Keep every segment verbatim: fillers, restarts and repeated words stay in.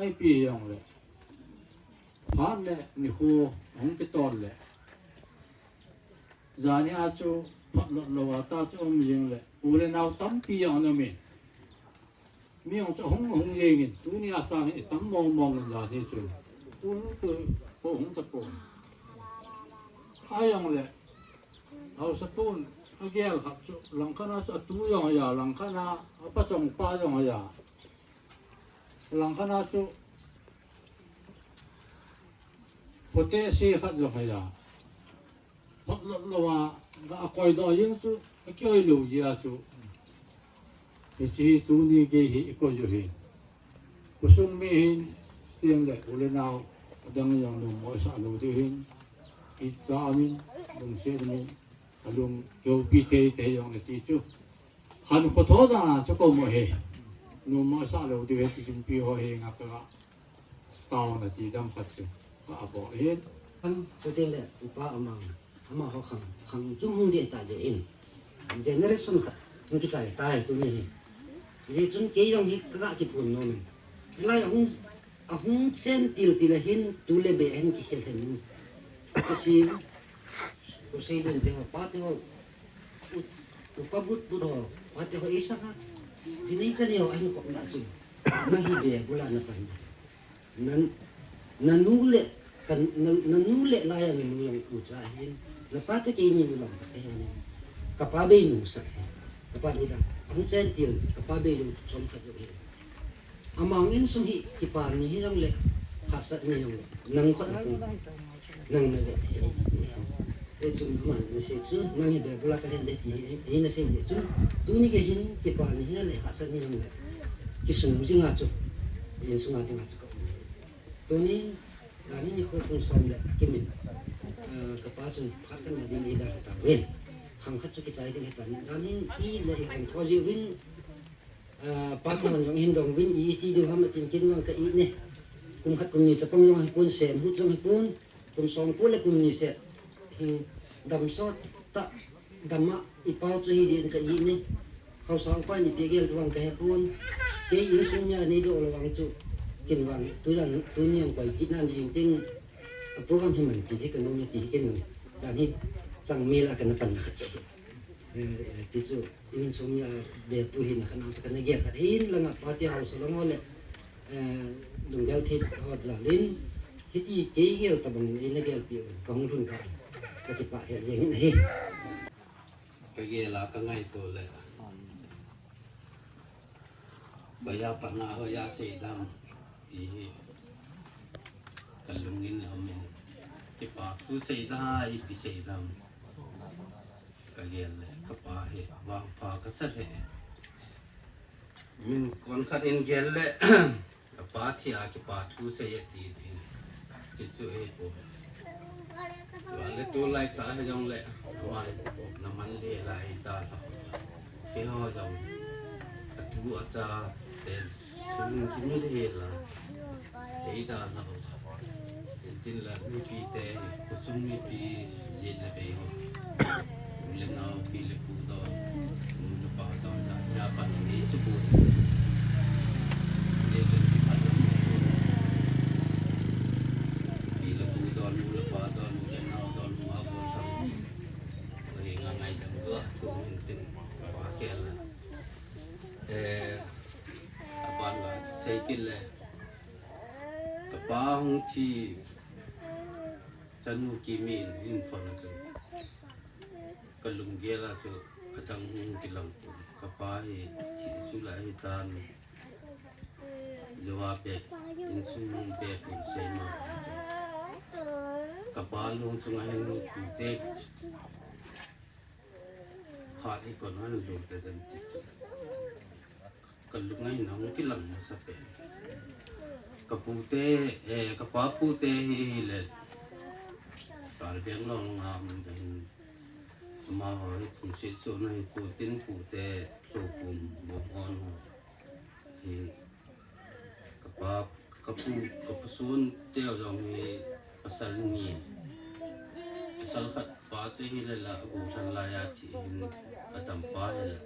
Ipi jong le, phat le nikho hung kitol le, jani a chu phat lot lou a ta chu um jing le, u le nau tampi jong ana um in. Mi jong chu hung hung jing in, tuni a sang in i tam mong mong in jani chu. Tuni chu ko hung ta pon. A jong le, haosa tun, a gel khat chu, langkhat a chu a tu jong a ja, langkhat a, a pachong pa jong a ja. Langkhat a chu, khote se khat jong a ja. Phat lot lou a, ga a koi doh jing chu, a koi lou jia chu. Hiche hi tuni gei hi i koi u hin. Khosung mi hin, tin le u le nau, adang jong lungmong sa lou diu hin. I cha amin, lungset amin, alung keupi thei thei jong le ti chu. Khankho tho dan a chu ko mo he. Lungmong sa lou diu he ti chun pi ho he nga ka. Taona ti dam khat chu ka abol hin. Kan chuti le upa amang, amaho khang, khang chung hung ding ta le in. Generation khat hung kichai tai tuni hi. Hijeh chun kei jong hi ka ga kiphun nom in. Hilai a hung, a hung chen til til a hin tu le be a hin kikhel hen. Ka si, ko sei lun te ho, pa te ho, u, upa but but ho, pa te ho, ei sa ha. Jinei chani ho a hin kop na chu. Na hi be bula na pan. Na, na nu le, ka, na, na nu le lai a na nu jong u cha hin, na pa toh keini nu jong ka hin, ka pa bei nu sa hin, ka pa ni da, ang chen til, ka pa bei lu chom khat jong hin. Amang insung hi, kipa ni hi jong le, hahsat ni jong le, nang khut na kung, nang na ve thei. Hichun aman na sei chu, nang hi be bula ka hin de ti hi, hi na sei de chu, tuni gei hin, kipa ni hi na le, hahsat ni jong le, kisung jing a chu, insung a ding a chu ka um. Tuni, dan hi nikho pung som le kimin, ah, ka pa chun phat kana ding i dal ta ven. Khang khat chu kichai ding hi tan. Dan hi i le i hon tho ji uvin, ah, pa te hon jong hin dong uvin i ti ding ham tin kin vang ka i ne. Kum khat kum ni chapang jong hi pun sen hu jong hi pun. Kum som ko le kum ni se. Hi dam sot ta. Dam a, i pau chu hi din ka i ne. Haosa upa ni pe gel vang ka he pun. Kei insung mi a nei doh lou vang chu. Kin vang, tu jan, tuni ang koi kit nan jing ting. A program hi man ti hi ka nom ti hi ken. Jan hi, chang mel a ka na pan na khat chu. Eh, eh, ti chu, insung mi a be pu hi na ka nam chu ka na gel khat. Hin lang a pa ti haosa lang ho le. Eh, lunggel thei ho jalin, hiti kei gel tabang in, eina gelpi u, ka hung lhun ka, ka kipah lheh jeng in ahi. Ka gel a ka ngaito le, baya patna ho ya seidam, ti hi, ka lung in aum in, kipa thu seida, ipi seidam, ka gel le, ka pa hi, vangpha ka sa lheh. Min kon khat in gel le, ka pa thi a kipa thu sei e ti tin. Ti chu e po. Tua le tu lai ta he jong le, aman na man le lai ta la. Ke ho jong. A tu a cha tel sun sun le la. Ei da na ho. Tin tin la mipi te, khosung mipi, jin le bei ho. U le nao, pi le pu don, nu le pa don, ja, ja pan le nei su bu. Le jin ti pa don. Pi le pu don, nu le pa don, u le nao don, ma bu don. Ei nga ngai dam dua, tu tin tin, pa ke la. Eh, apan la, sei kit le. Ka pa hung thi, chanu kimin in phone a chu. Ka lunggel a chu adang hung kilang pon. Ka pa hi thi chu la hi tan. Jawab be, insung be pon sei ma chu. Ka pa lung chung a hin te. Khat hi kon han lung te den ti chu. Ka lungai nong kilang masa pen. Ka pute, eh, ka pa pute hi, hi le. Kal beng long ngam da hin. Ama ho hi thum si su na hi ku tin pute, lo pum, bom on ho. Hi, ka pa, ka pu, ka pu sun teo jong hi pasal ni. Pasal khat pa chu hi le la, a gu than la ya thi hin, ka tam pa hi le.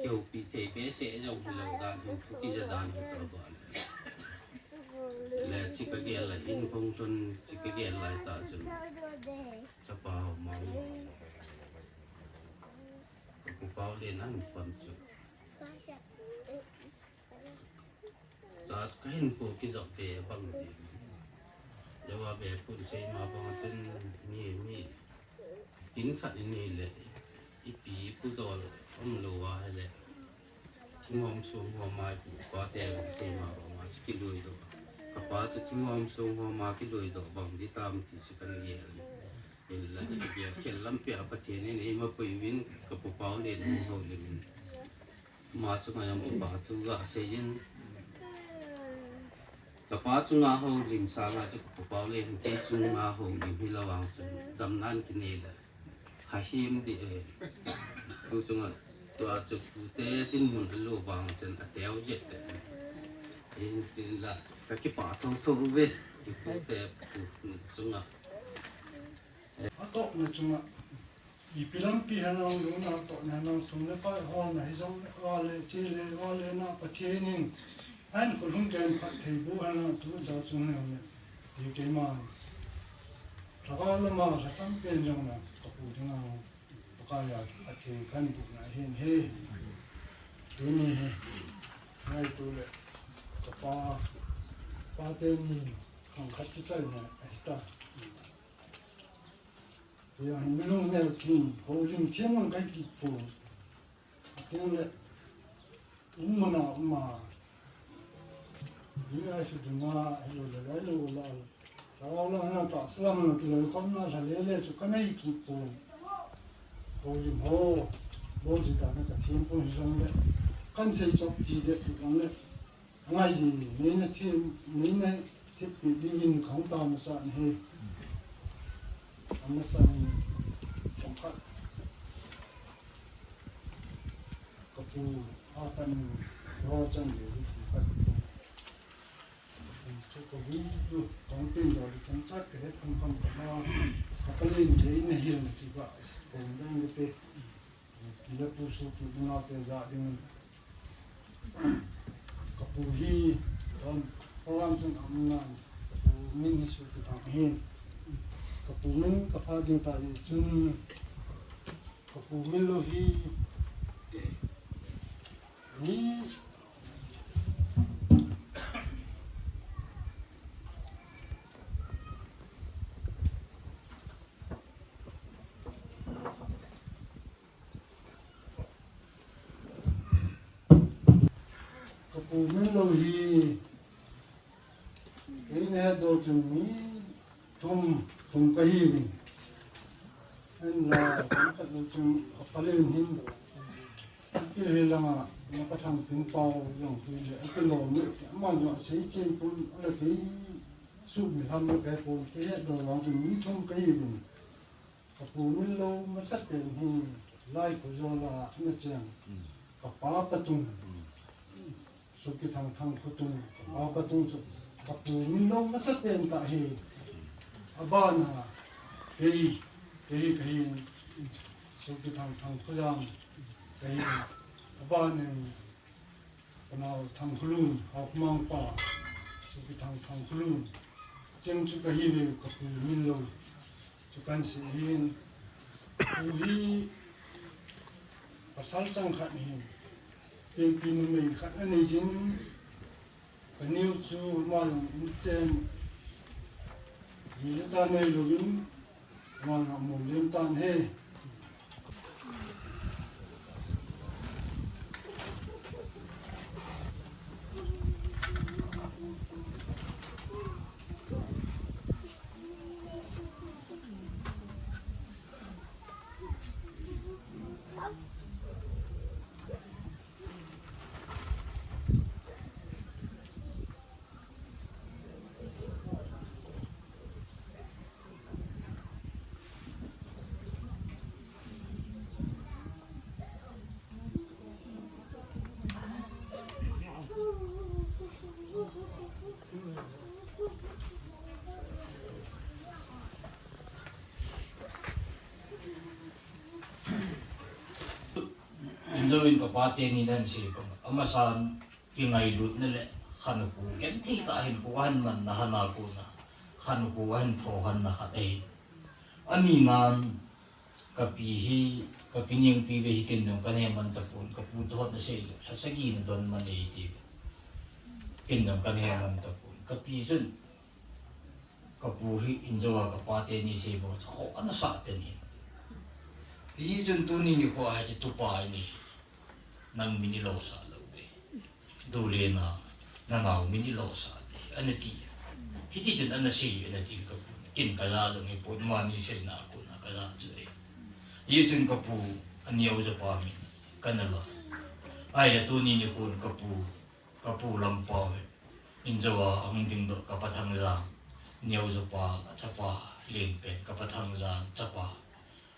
Keu pi thei behseh jong hilou dan hin, thu kija dan hin ka bol. Le chi kagel lai, in kong chun chi kagel lai ta chun. Chapa ho ma. Ka pu Pau le nan pam chu. Cha kahin pu kijop be bang di. Lewa be pu sei ma bang chun mi mi. Kin khat in nei le, ipi pu dol um lou a le. Thingom sung hom mai pu pa te sei ma bang a kilui doh. Ka pa chu thingom sung hom a kilui doh bang di tam ti chu kan gel. In la gel khel lampi a Pathen in eima pui vin ka pu Pau le nu ho le min. Ma chu ngaiom pa thu ga seiyin. Ka pa chunga houlim sanga chu ka pu Pau le hin kei chunga houlim hi lo vang chun damnan kinei le. Ha him di e. Tu chunga tua chu pute tin mun a lo vang chun a teu jet e. In tin la ka kipa tho tho ve. Pute pu chunga. A tohna chunga, ipi lampi henlang, lungna tohna henlang, sum le pai holna hijong le, va le, che le, va le na Pathen in, ahin kholhung ken phat thei bu henlang, tu ja chung henlang le, ti keiman. Lhagao lama, lhasam pen jong le, ka pu dinga, Pakai a, a thei kan bu na hin he. Tuni hi, ngai tu le, ka pa, pa te ni, khang khat kichai na, a hita. Tua hi minung neo thim, houlim thim ang kai kipon. Ateng le, um mana um a. Ni ai su dinga, ai lo le, ai lo la. Lhagao lang na ta salam na kiloi khom na lha le le chu ka nei kipon. Houlim ho, bo ji ta na ka thim pon hi jong le. Kan sei chop ji de tu jong le. Ngai ji, nei na thim, nei na thip pi dingin ka hung ta masa na hi. A masa ni, chomkhat. Ka pu, a pan, ro chan le, chomkhat. Chu ka hui chu, kong tin do le, chomkhat ka he kham kham ka ma, ka pa len je, na hil na ti ba, kong dang le te. Pi le pu sopi u nao te ja ding. Ka pu hi, don, program chun am nan, ka pu min hi Sukithang hi. Ka pu min ka pha ding ta hi chun, ka pu min lou hi, ni Ka pu min lou hi, kei na he dol chun mi thum, thum ka hi vin. En la, kan khat lou chun ka pa le hin. Ki le langa, na ka thang tin pau jong ki le, ki lo mi, ama jong sei chen pun, ala sei su mi ham le pe pun, ki he dol lang chun mi thum ka hi vin. Ka pu min lou masa pen hi lai khu jola na cheng. Mm. Ka pa patung. Mm. Sukithang Thangkhotung. Ka pa patung chu. Ka pu min lou masa pen ta hi. Abana. Kei. Kei ka hi. Sukithang Thangkhojang. Ka hi. Abana. Ka nao Thangkholun, Haokmang pa, Sukithang Thangkholun. Cheng chu ka hi ve ka pu min lou. Chu kan sei hin. Pu hi pasal chang khat hin. Penpi numei khat anei jin. Ka neo chu ama jong in chen. Ji le cha nei louvin. Vang a mun lim tan he. Injo in ka pa teni nan sei pa. Amasan kingailutna le Khankho genthei tah hin kho ahin manna hana kona, khankho ahin thohhanna khat ahi. Ani nan, kapi hi, kapi Nengpi ve hi ken jong kahe man tapon, kapu toh nasei le, lha sagi nadon man e ti. Ken jong kahe man tapon. Kapi chun, kapu hi injo a kapa teni sei banga, kho ana sah teni. Hijeh chun tuni nikho a hiche tupa ini. Nang min ilosah lou ve. Dulena, nanao min ilosah ve, ana ti. Hiti chun ana sei, ana ti kapu. Ken kaja jong hipon, amani seina a kona kaja chu ahi. Hijeh chun kapu, aneo jopa min kana la. Ahile tuni nikhon kapu, kapu Lampao hi injo a ahung dingdoh kapa Thangjang, neo jopa, achapa lenpen kapa Thangjang chapa.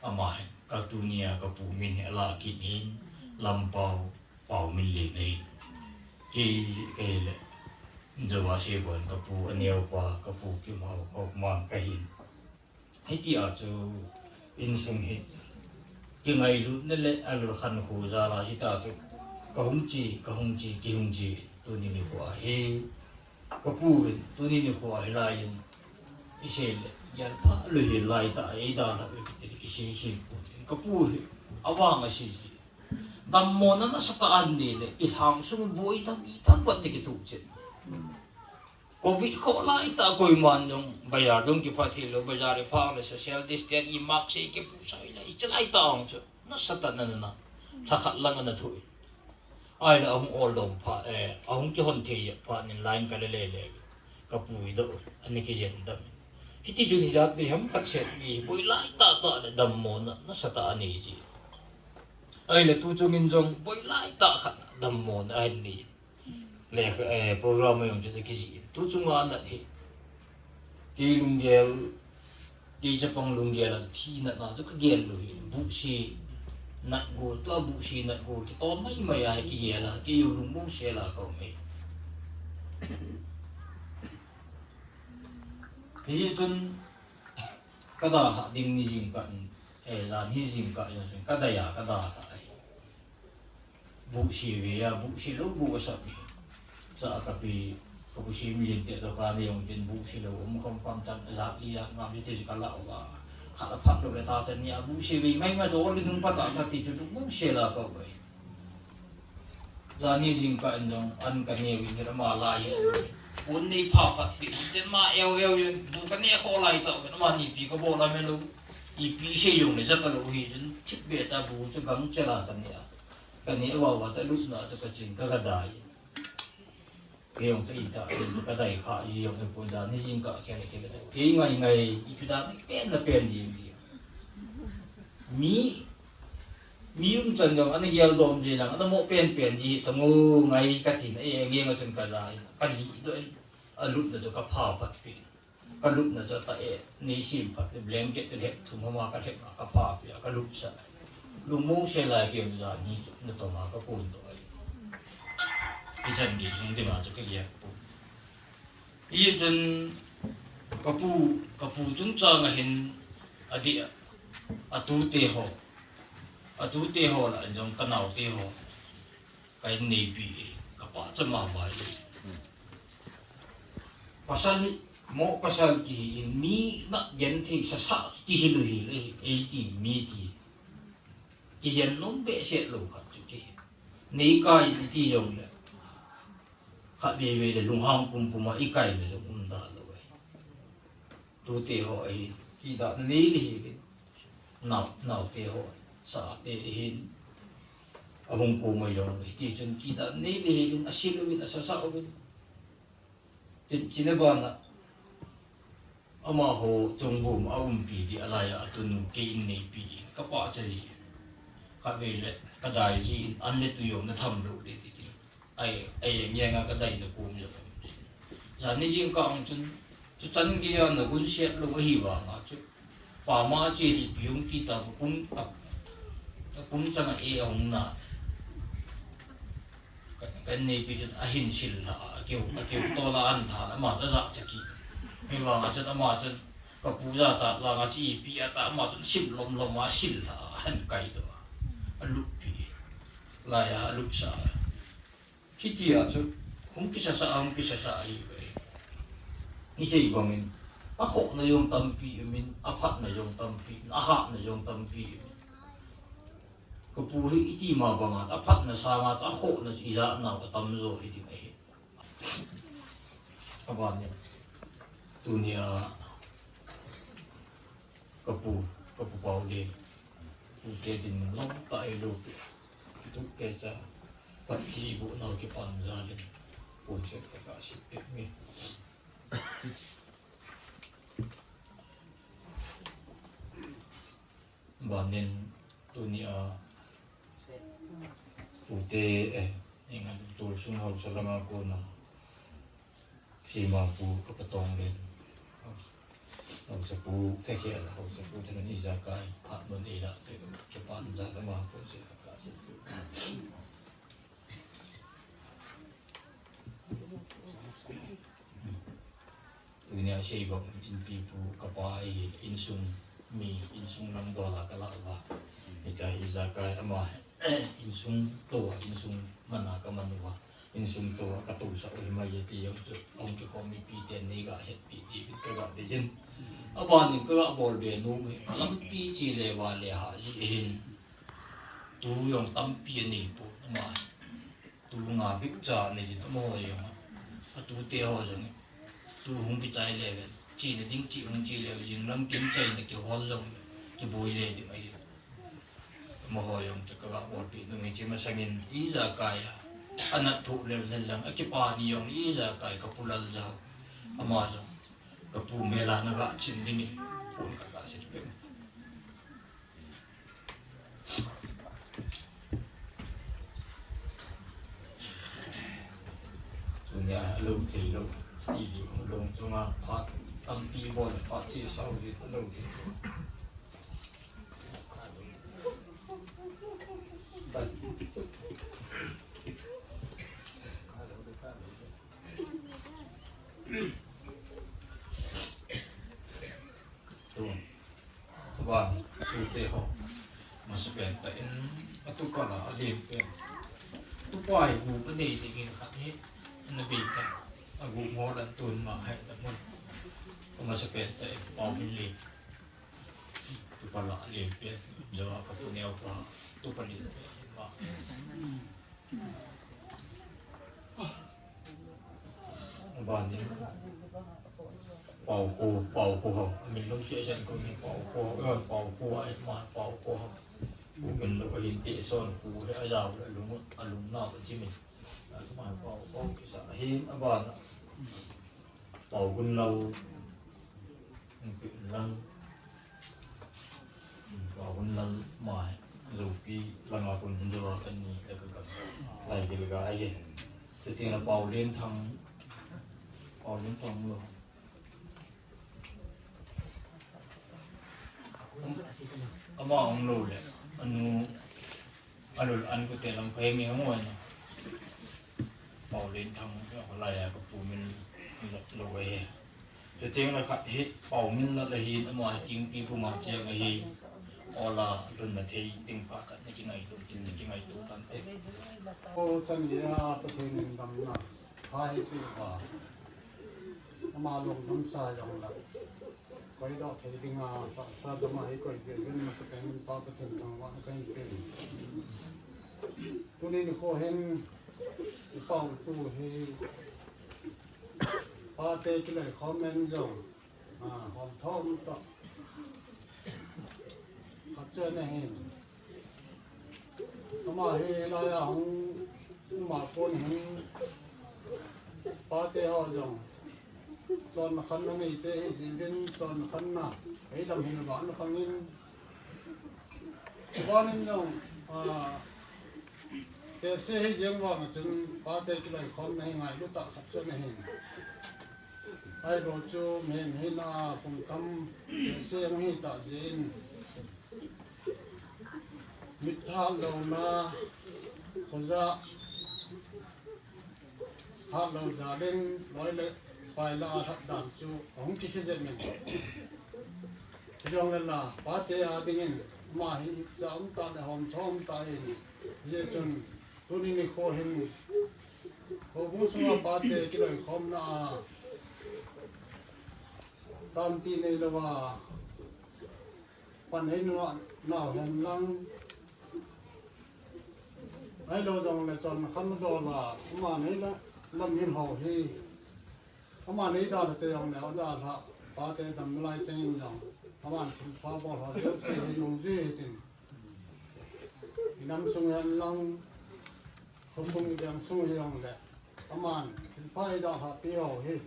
Ama hin, ka tunia kapu min hi alah kit hin, Lampao, Paominlen ahi. Kei, kei le, injo a sei banga kapu aneopa, kapu Kimhao, Haokmang kahin. Hitia chu insung hi kingailutna le alul khankho jal a hitia chu kahung che, kahung che, kihung che, tuni nikho a hi kapu vin, tuni nikho a hilai in isei le, gelphah lou hi laitah a eidalhah u kiti kisei sei pon. Kapu hi avang asei ji. Dammona nasatah a anei le, ilhangsung boi dam iphat vat te kituh chen. Covid khoh laitah a koiman jong bazar dung kiphah thei lou, bazar iphah le social distance, imask sei kipu sai le, hiche laitah a jong chu nasatah a nana, lhakhat lang ana thoh in. Ahile ahung oldom phat, eh, ahung kihon thei jep phat in line kale lele, kapu idoh, ana kijen dam. Hiti chun ijat bei ham khat set mi boi laitah tah le dammona nasatah a anei ji. Ahile tuchung in jong boi laitah khat dammona ahin nei. Le, eh, program a jong chu akijih in. Tuchunga anat hi, kei lunggel, kei chapang lunggel a thi natna chu kagel lou hi. Buhse nat gol, tua buhse nat gol kitom maimai a hi kigel a, kei jong lungmong sel a kaum e. Hichun kadalhah ding ni jingkah, eh, jan hi jingkah jong chun kadai a kadalhah ahi. Buhse ve a, buhse lou bu asap. Sa kapi, kapu Simlin te dukan a jong chun buhse lou um khom khom chan, jak li jak ngam hiti chu kalah uva. Khat aphat lou le tachan nia buhse ve maimai, jo le nung pat a kati chu lungmong sel a kaum e. Jan hi jingkah in jong an kaneo in, ama la hi. Pon neipha phat pi, tin ama eo eo in, bu kane kho laitah in, ama nipi kabol a melou. Ipi sei jong le jata lou hi chun, thipbeh cha bu chu gangchel a kane a. Kane uva uva ta lupna chu kachin ka, kadai. Kei jong chu itah in kadai kha ji jong hipon, jan hi jingkah khel khel a. Kei ngai ngai, ipi dan pen na pen jing ji. Mi, mi umchan jong ana geldom ji lang, ana mo pen pen ji, tang u ngai katin, eh, nge nga chun kadai, kalih doh in, alupna chu kapha phat pi. Kalupna chu ta e, nei sim phat le blanket te lhep thum hama kalhep a kapha pi a, kalupsah. Lungmong sel a kei jong jan hi chu natong a kakon doh ahi. Ichan gei hung ding a chu kagel pon. Hichun kapu, kapu chungchang a hin adeh a, atute ho, atute ho lah a jong kanaote ho kahin neipi e, kapachat mama e. Pasal hi, mo pasal kihi in, mi na genthei sasa kihi lou hi le, eiti mi ti. Kijen nom behseh lou khat chu kihi. Neikai in iti jong le, khatvei vei le lunghang pumpum a ikaina jong umda lou e. Tute ho ahin, kidahna nei le hi le, nao, naote ho, sate ahin, ahung kom a jong hiti chun kidahna nei le hi le, asil uvin, asasa uvin. Chun, chuna bana, amaho chungbum a umpi di alai a atunu kei in neipi in, kapachat ji. Khatvei le, kadai ji in, an le tui jong natham lou le ti ti. Ai, ai, nge nga kadaina kom jong. Jan hi jingkah a chun, chuchan gei a nagun set lou ahi vanga chu. Pama che le ipi hung ti ta kum, a, akum chang a e ahung na. Ka, kaneipi chun ahin sil lha, akeu, akeu tol a an lha, ama chu ajachat kit. Hivanga chun ama chun kapu jachat vanga chu ipi ata ama chun sim lom lom a sil lha, ahin kai doh a. Aluppi. Lai a alupsah. Hitia chu Hung kisasa, hung kisasa ahi ve. Isei bangin, akhohna jong tampi umin, aphatna jong tampi umin, ahatna jong tampi umin. Kapu hi iti ma banga, aphatna sanga, akhohna ijat nau atamjo hi ding ahi. Abanin, tunia kapu, kapu Paolen, pute dinmun lom tah ahi lou pi. Tukecha, Pathen iboh nau kipan jalin, ponset kaka sipeh nge. Abanin, tunia pute, eh, inga tulsung hausa langa kona, Sima pu kapatong len. Hausa pu, khe khe la, hausa pu, thena ni ijakai, phat mun ila, te, kipan ja lama ponset kaka sipeh. Tunia sei bang inpi pu kapa hi insung mi, insung lang dola kala uva. Hitia ijakai ama insung to, insung mana kaman uva. Insung to katousah u himai e ti jong chu, ahung kikhom mipi ten neiga hetpi diuvin kaga deiyin. Abanin kaga bolbe nom hi, lampi chele vale ha ji hin. Tu jong tampi anei pon ama. Tu nga bik cha anei jin, amaho jong. Atute ho jong. Tu hung kichai le ven. Chena ding chi hung chi le, jing lam kin chaina kihol jong. Kiboi le ding ahi. Amaho jong chu kaga bolpi nom hiche masangin ijakai a. Ana thu lel lel lang, akipa ni jong ijakai kapu Lalja. Ama jong. Kapu mela naga chin dingin. Pon kaka sipeh. Tunia lou thei lou, ti di lou chunga phat tampi bol phat chi sau di lou thei. Tu. Tua, tute ho. Masapen tah in, atupa la, alen pen. Tupa hi gup anei dingin khat hi, ana bei ta. Agup ho lan tun ma hai ta mun. Masapen tah in, Paominlen. Tupa la, alen pen. Jawa kapu neo pa, tupa len pen ma. Abanin, Paokho, Paokho ho. Amin lungset sen koi ni Paokho ho. Eh, Paokho ho, eh, ma Paokho ho. Kumin lo hin te son ku he ajao le lung, alung na le chimin. Ama Paokho kisa hin abana. Paogunlal, Paogunlal, Paogunlal mai, Zopi langa kon hin jo kani, lai gil ga ahi. Chuti na Paolenthang, Paolenthang lo. Ama ong lo le, anu, Alul an kute lam phai mi hung wan. Paolenthang, holai a kapu min lo, lo ahi. Chuteng le khat hi, Paominlal ahi, ama hi Tingpi puma cheng ahi. Ola, lhunna thei, ding pa khat na kingaito, tin na kingaito tante. O chan dia, Pathen in damna, phai pi pa. Ama long damsa jong la. Koi doh thei dinga, tahsa dama hi koi jeh uvin masapen in Pa Pathen thangvahna kahin pen. Tuni nikho hin, i Pao tu hi, pate kiloi khom men jong, a, hom thom toh. Khat chu ana hin. Ama hi laiya hung um a kon hin pate ho jong chonna khanna neite hi jeh uvin chonna khanna, ei lam hin vahna khang in. Chubanin jong, a, tehse hi jeng vang a chun pate kiloi khomna hi ngailu tah khat chu ana hin. Ahilou chu mihem hina kum tam tehse hung hi tah jeh in. Mit hat louna, khoja hat lou jal in, loi le pai la a hat dan chu ahung kikhe jeng in. Hijongle la, pate a dingin, ama hi itcha um tah le hom thom tah in, hijeh chun tuni nikho hin, Houbung sunga pate kiloikhomna a, tampi neilouva, pan hei nunga nau hen lang, ahilou jongle chonkham dola, ama nei la, lam hin ho hi, ama nei dalha te jongle, adalha, pate dam lai chengin jong, aman thilpha bol ho jouse hi nungjui hitin. Inam sung hen lang, khosung iveng sung hijongle, aman thilpha eidalhah pi ho hi,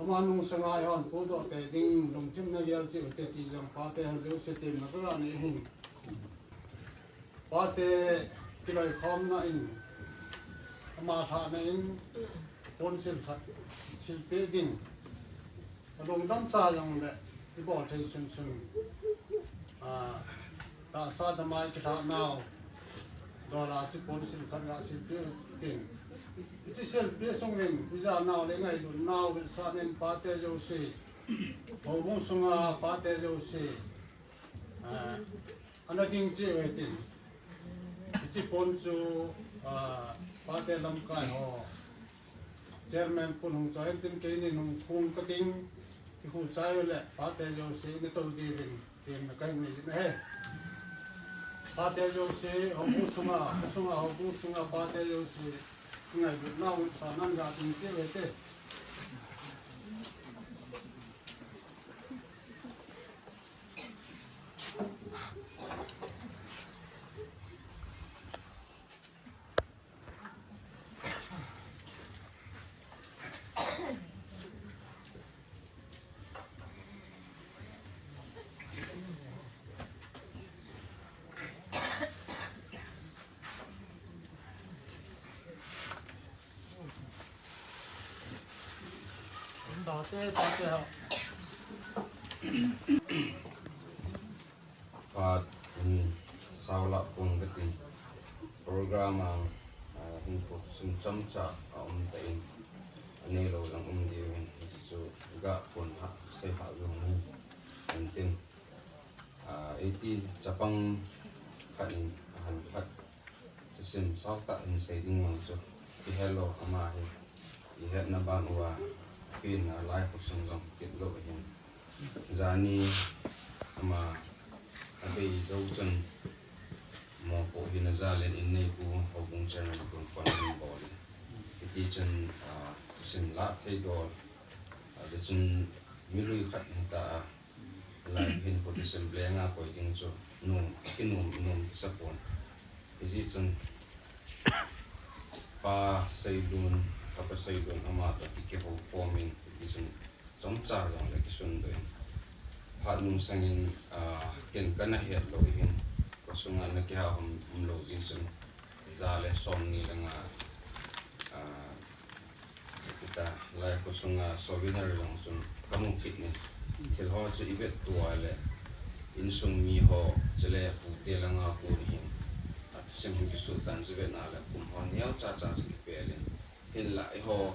ama nungsanga eihon pudoh tei ding lungthim nagel cheh ute ti jong pate ho jouse temna kaga nei ahin. Pate kiloikhomna in, ama lhahna in, ponsil khat silpeh ding, alungdamsa jongle ibol thei sunsun, ah, tahsa damai kilhahnau dola chu ponsil khat ga silpeh tin. Hiche silpeh sungin ijanau le ngailutnau vetsahnan pate jouse, houbung sunga pate jouse, ah, ana ding cheh uve tin. Hiche pon chu, ah, pate lamkai ho, Chairman pun hung choi intin, keinin hung phong kating, kikhu chai uleh pate jouse natou diuvin temna kahin nei ahi. Pate jouse, houbung sunga, sunga, houbung sunga pate jouse, ngailutnau vetsahnan ga ding cheh uvinte. Phat in sao lah pon katin, program a, ah, hinkho thusim chomcha aum tan, aneilou jong um diu ahin, hichu ga pon ha, sei ha jong ahin, antin. Ah, eiti chapang khat in ahan khat thusim saotah hin sei ding vang chu, ihelou ama hi, ihetna ban uva, apenna lai khosung jong kit lou ahin. Jani ama abei jou chun, mopoh hin ajal in, inneipu houbung chairman pun phone ahin bol in. Hiti chun, ah, thusim lah thei dol, ah, tichun milui khat hita a, lai hin put assembly nga koi ding chu nom, kinom, nom kisa pon. Hijeh chun Pa Seilun, Kapa Seilun ama toh kikihou khom in, hiti chun chomcha jongle kisundoh in. Phat nung sangin, ah, ken kana het lou ahin, khosunga ana kihou um, umlou jeh chun, ja le somni le nga, ah, Kita, lai khosunga souvenir jong chun kamu kit in. Thil ho chu ivet tua le, insung mi ho, chule pute langa kon hin, athusim hin kisu tan chu vetna le, kum ho neocha cha chu kipel in. Hinla eiho,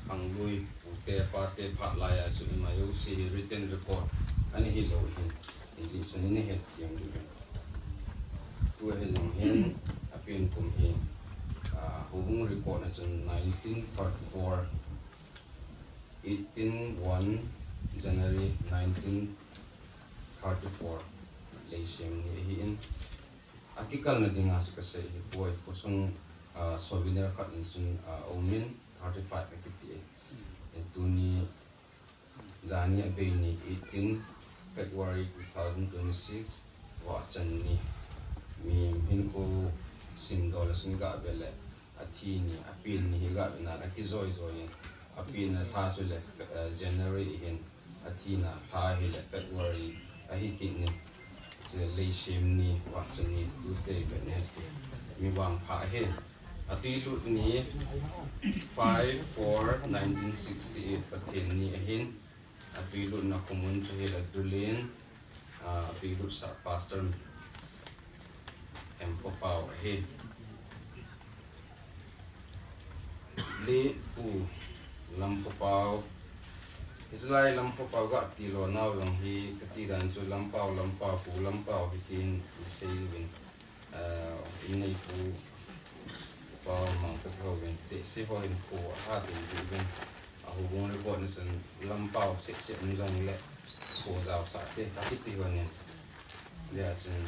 khanglui, pute, pate phat laiya chu ima jouse hi written record ana hilou hin. Hijeh chun ina het thiem diu hin. Tua hi jong hin, apen kum hi, ah, houbung record na chun nineteen thirty-four, eighteen one January nineteen thirty-four, leisem ni ahin, akikalna dinga chu kasei hi poi, khosung, ah, souvenir khat in chun, ah, aumin, thirty-five akiti e. Tuni, Jani abei ni eighteen February two thousand twenty-six, vahchan ni. Mi hinkho simdol a sung iga ve le, athi ni, apen ni hi iga ve na le, akijoi joi in. Apenna lha chu le, eh, January ahin, athina lha hi le February ahi kit ni. Chu leisem ni, vahchan ni, Tuesday, Wednesday. Mi vangpha ahi. Atwi lut ni five four nineteen sixty-eight, Pathen ni ahin. Atwi lutna khomun chu hi la Dulin, ah, atwi lutsah Pastor Hemkhopao ahi. Le Pu Lamkhopao. Hiche lai Lamkhopao ga ti lo nau jong hi kati dan chu Lampao, Lampao, Pu Lampao hitin isei uvin. Ah, inneipu Pao Mangkhopauvin. Seh seh ho hin kho ahat in jeh uvin, a houbung record na chun lampao seh seh um jong le kho jaosah te akiti hon in, hijeh chun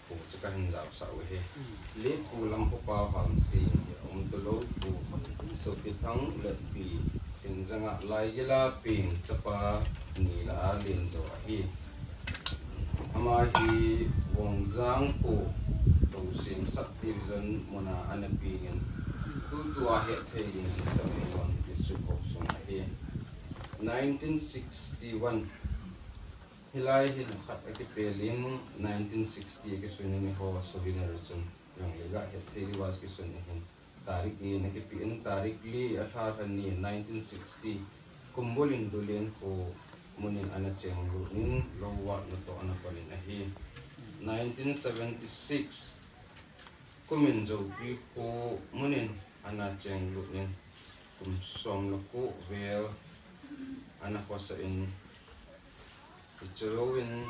kho chu kahin jaosah u ahi. Late Pu Lamkhopao Hangsing hi aum talou, Pu Sopithang Letpi, Kinjanga Laigila peng chapa ni lah a lenjo ahi. Ama hi Vongjang Kho, Tousem Sub Division muna ana peng in, tutua hetthei dingin Tamenglong District ho sunga ahi. Nineteen sixty-one, hilai hin khat akipel in, nineteen sixty akisun in, eiho souvenir chun jong le ga hetthei diuva kisun ahin. Tarik in akipe in, tarik li, alha lha ni, nineteen sixty, kum bul in Dulen kho mun in ana chenglut in, lou vat natoh ana pan in ahi. Nineteen seventy-six kum in Joupi kho mun in ana chenglut in, kum som le ko vel ana khosa in, hiche jouvin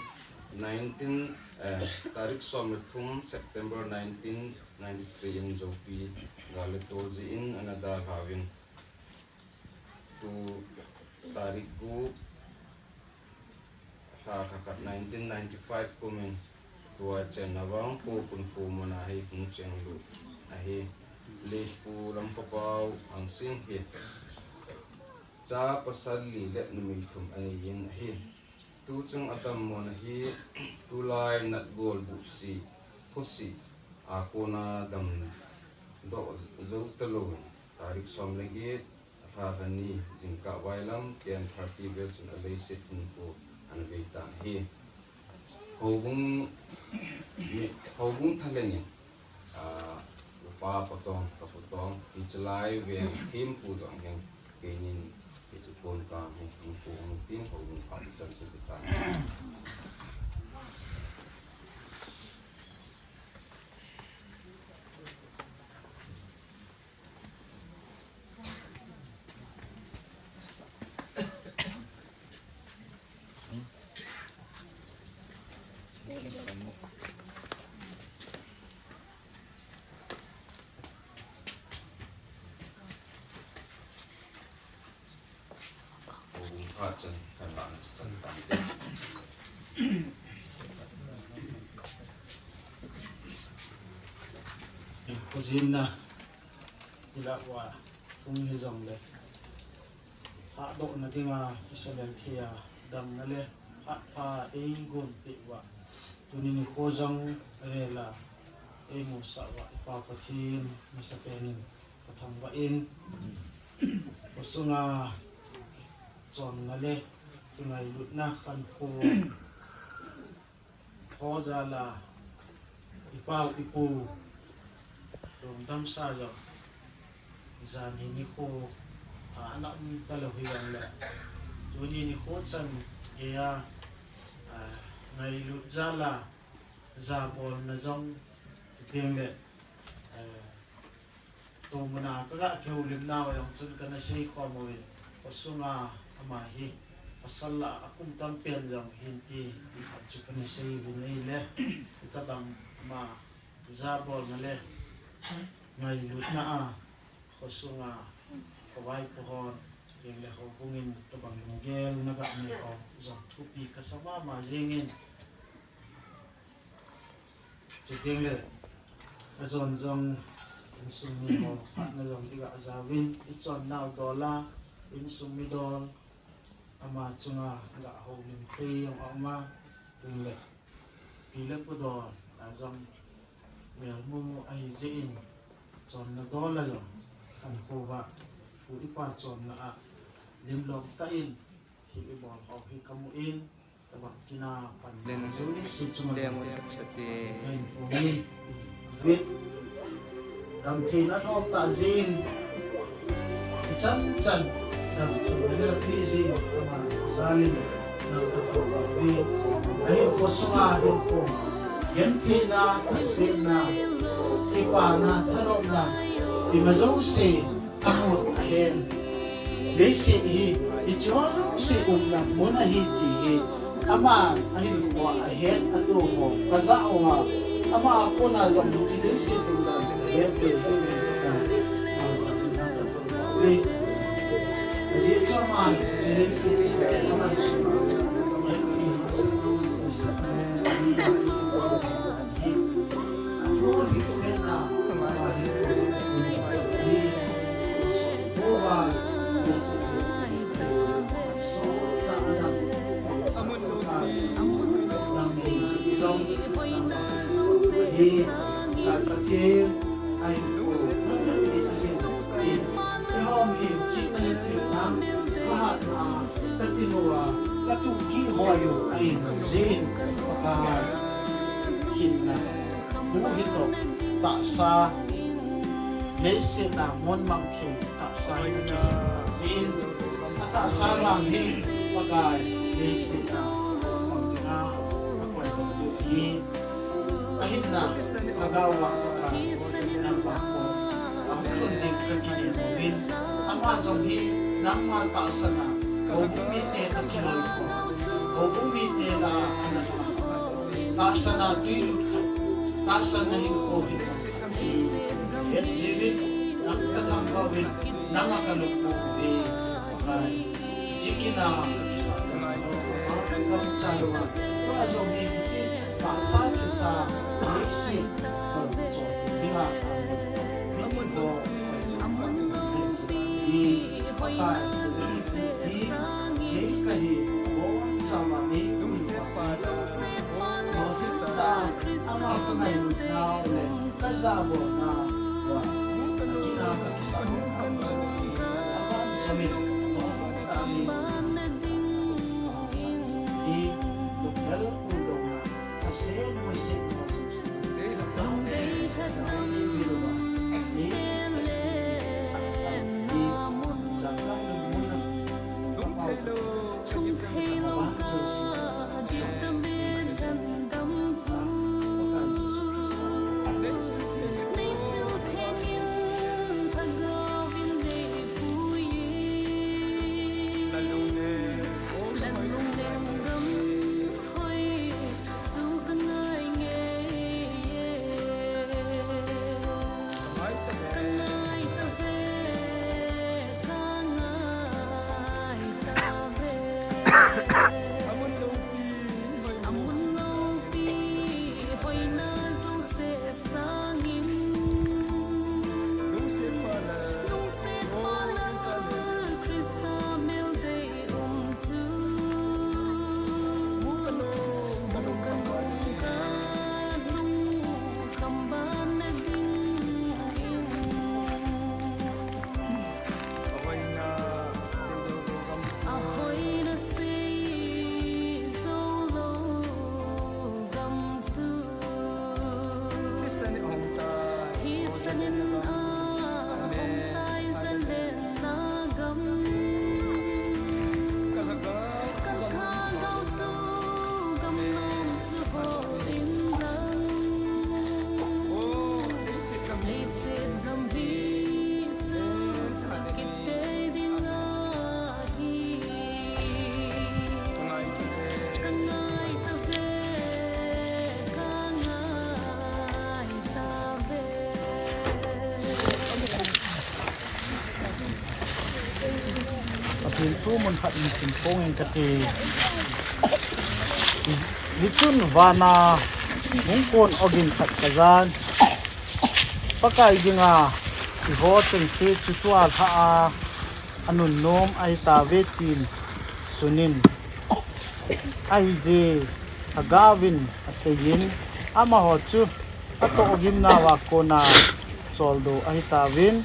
nineteen, eh, tarik som le thum September nineteen ninety-three in Joupi gal le tol jeh in ana dalha uvin, tu tarik gup, lha khat nineteen ninety-five kum in tua chenna vang Pu Khun Pu muna hi hung chenglut ahi. Late Pu Lamkhopao Hangsing hi cha pasal li le numei thum anei in ahi. Tuchung adammo na hi tulai natgol buhsi, khusi a kona damdoh jou talou in, tarik som le get, alha lha ni, jingkah vailam ten thirty vel chun aleiset hinkho ana vei tan ahi. Houbung, houbung thalheng in, ah, upa patong, ka patong, hiche lai vel thempu jong hin, keinin hiche kon kang hi hung pu hung tin, houbung phat chan chu ti tan. Khojinna ilah uva hung hijongle, thahdohna dinga kisalel thei a, damna le phat pha eigonpeh uva, tuni nikho jong avela eimusah uva i Pa Pathen masapen in kathangvah in, khosunga chonna le kingailutna khankho ho jal a, i pau i pu lungdamsa jong, janhi nikho a ana um talou hijongle, tuni nikho chan geiya, a, ngailut jal a, jabolna jong, chuteng le, a, tumuna kaga kihoulimnau jong chun kana seikhom uvin, khosunga ama hi pasal lah a akum tampen jong hin ti, ti khat chu kana sei uvin ahile, hitobang ama jabolna le ngailutna a khosunga khovaipo hon, chuteng le houbung in tobang lunggel naga nei ho jong thupi kasa mama jengin, chuteng le ajon jong insung mi ho phatna jong iga jaovin, ichonnau dol a, insung mi dol, ama chunga ga houlim thei jong aum a, chuteng le pi le pu dol a jong melmu ahi jeh in, chonna dol a jong khankho uva, pu le pa chonna a limlom tah in thil ibol ho hi kamu in, Tabang kina pan Len jouse chunga Len taksa te. Kahin pui. Damtheina lhom tah jeh in, ichan chan damtheina napeh jeh in, ama jal in nang kathangvah uve. Ahin khosunga hinkho gentheina, tahsanna, kipana, thanopna, ima jouse amun ahen. Leiset hi, hiche jouse umna mun ahi ti hi, ama ahinkhoa ahet, atoh ho kajah uva, ama a kona jong hiche leiset umdan ahet, leiset umdan. Tahsa, leiset a mun mang thei tahsa hi kihi jin, atahsa vang hi Pakai leiset a mun mang dinga akoi bang hi. Ahinla, lhagao a Pakai nangma ko ahung lhun ding kakinem uvin, ama jong hi nangma tahsan a houbung mite nakiloi ko, houbung mite lah a ana tahsan a tui lut khat, tahsan na hinkho hi. Hetjivin, nang kathangvah uvin, nanga kalungput uve, Pakai. Chikina kakisah, kamcha louva, tua jong hi kichi, tahsa thisa, leiset, chon dinga, mithi ho, hi, Pakai, hi, hi, kahi, bo, chama, hi, hi, ta, ama kangailut nau le, kajabol nau, wa, kina kakisah, ama, jami, bo, ta, mi, hi, tumel, undong na, asen, moisen, moisen, Pathen thu mun khat in sim pong in kati. Hichun vana hung kon ogin khat kajan, Pakai dinga iho chengse chu tua lha a, anunnom ahitave tin sunin. Ahije, lhagaovin aseiyin, amaho chu atoh gimnauva kona choldo ahitauvin,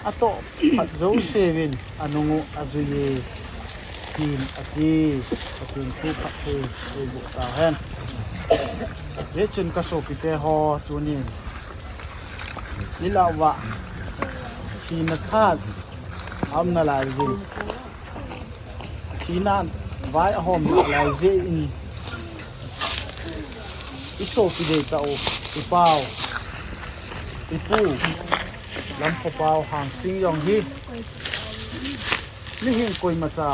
atoh phat jouseuvin anungu ajuiye, tin ati. Pathen thu phatthei eiboh tauhen. Hichun kasopite ho, tunin nilhah uva thina tha aum nalai jin, thina vai ahom nalai jeh in, isopi deitah u, ipau, ipu, Lamkhopau Hangsing jong hi, mihing koimacha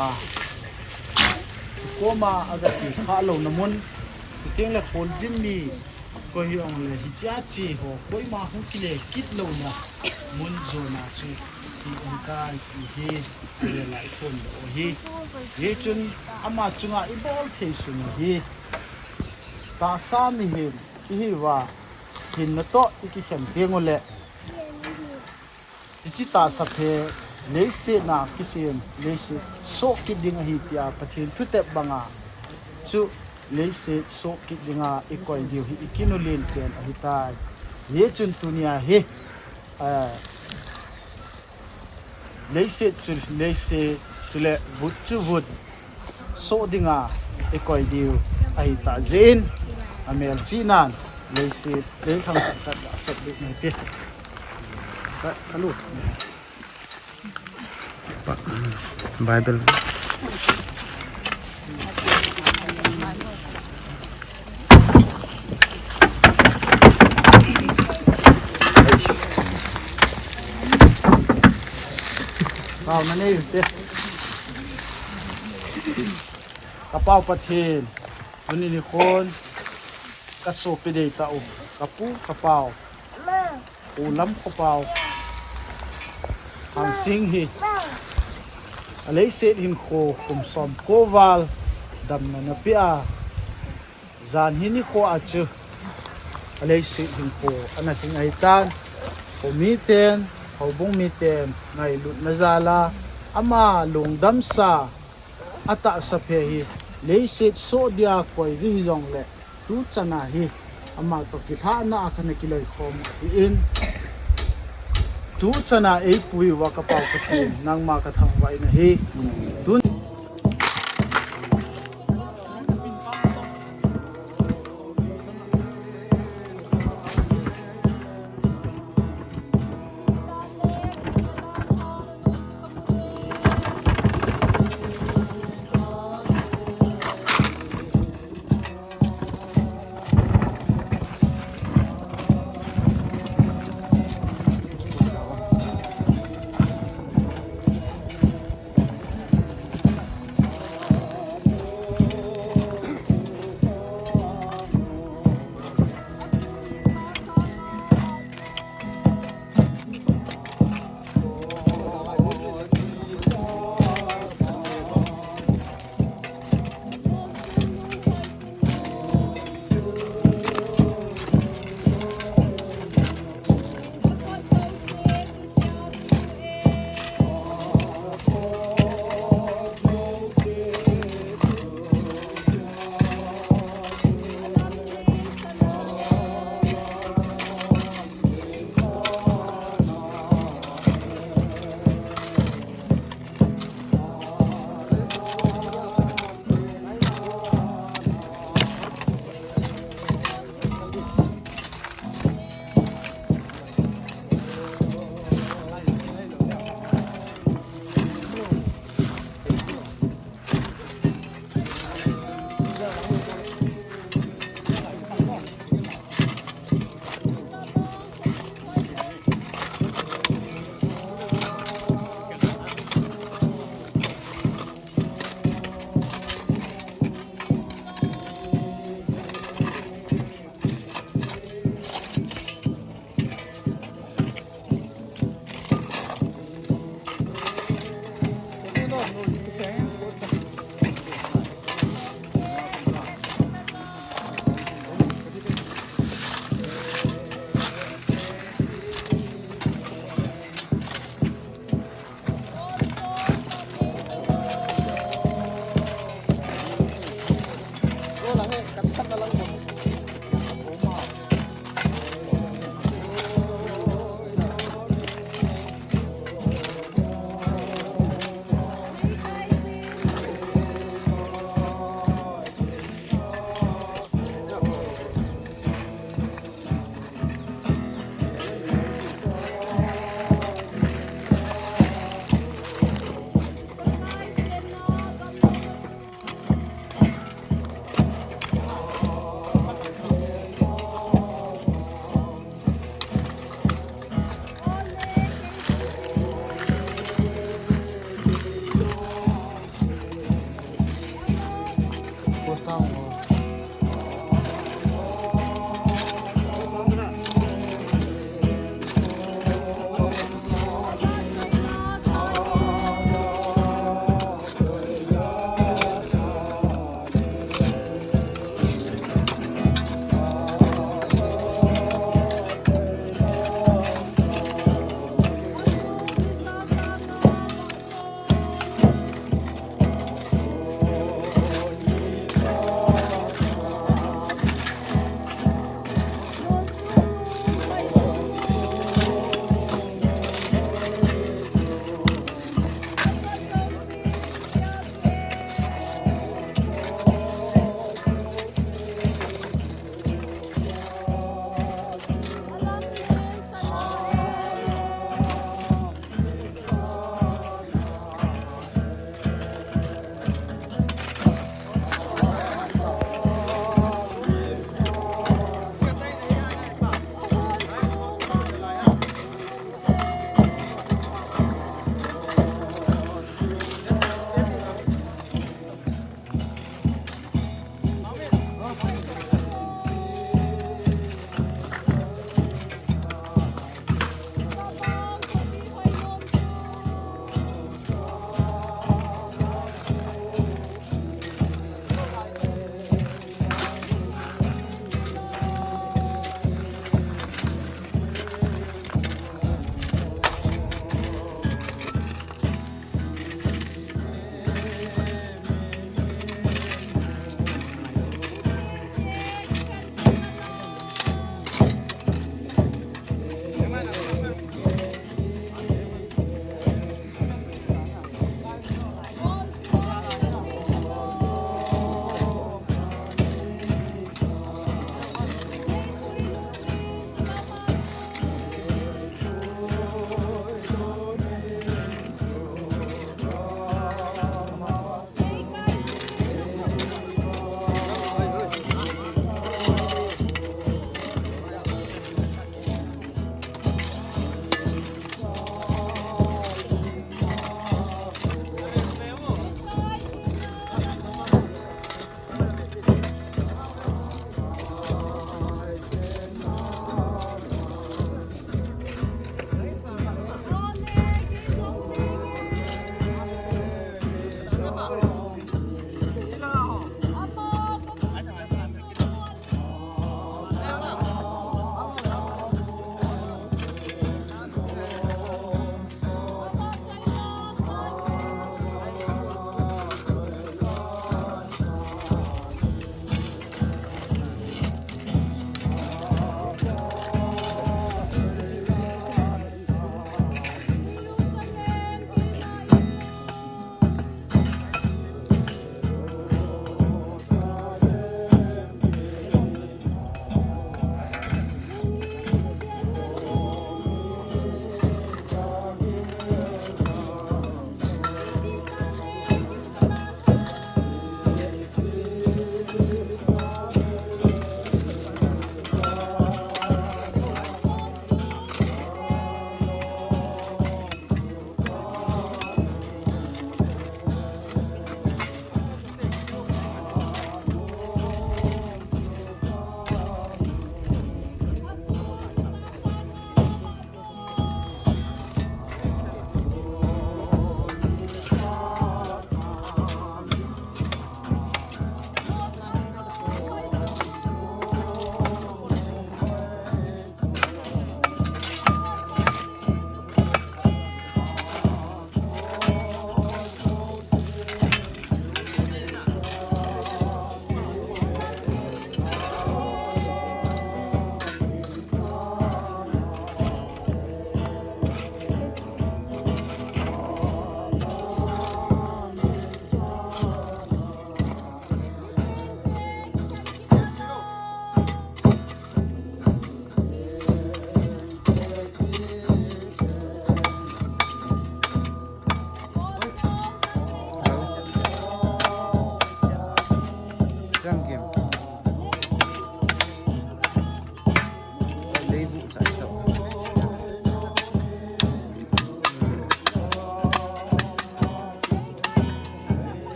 koma agache khah louna mun, chuteng le kholjin mi koi hijongle hichea che ho koima hung kile kit louna mun jona chu Ikai ihi, ilela ikhun lo hi. Hichun ama chunga ibol thei sung hi. Tahsa mihem ihiuva, hinna toh ikikhen teng uleh, hiche tahsa phe leiset a kisem, leiset soh kit ding ahi tia Pathen thutep banga chu leiset soh kit dinga ikoi diu hi ikinulin pen ahitai. Hichun tunia hi, eh, leiset chu leiset, chule vut chu vut, soh dinga ikoi diu ahitah jeh in, amelchihnan leiset, leilhang khat khat asep ding nahite. Ka, kalu. Bible. Pau na nei u te. Ka Pau Pathen, tuni nikhon ka sopi deitah u, ka pu, ka pau, U Lam Khopau Hangsing hi aleiset hinkho kum som ko val damna napeh a, jan hi nikho a chu aleiset hinkho ana ding ahitan, kho miten, houbung miten ngailutna jal a ama lungdamsa atahsa phe hi leiset soh dia koi ding hijongleh, tuchan a hi ama toh kilhahna a kana kiloikhom ahin, tuchan a eipui uva ka Pau Pathen, nangma kathangvah in ahi. Tun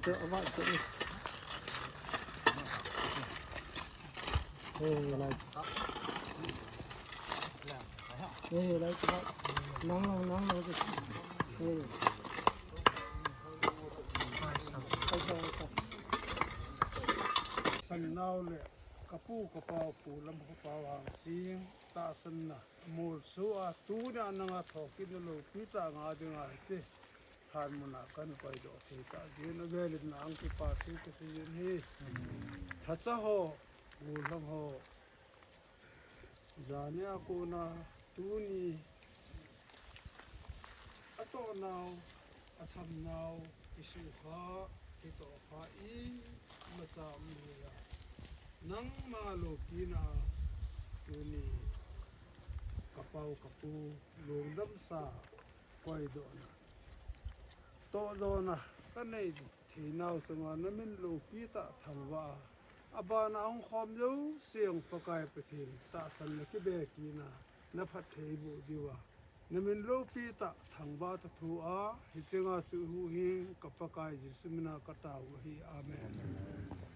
Te ava te. Hey, lai. Hey, lai te. Nang, nang, nang, nang. Hey. San nau le, ka pu, ka pau, pu lam ka pau hang sing, tahsanna, mol su a, tunia nanga thokit na lo, pi ta nga ding a, che. Thanmuna kan koidoh thei ta ding, avelin na ang kipa thu kasei in hi. Thacha ho, gollhang ho. Jania kona tuni atoh nau, atham nau, kisukha, kitohkha imacha um hia. Nangma loupina tuni ka pau ka pu lungdamsa koidohna. Tohjona kanei theinau chunga namin loupi tah thangvah a, abana hung khom jouse Pakai Pathen tahsanna kibekina, na phattheiboh diuva, namin loupi tah thangvah ta thu a, hiche nga chu huhhing ka Pakai Jesu mina katao ahi. Amen.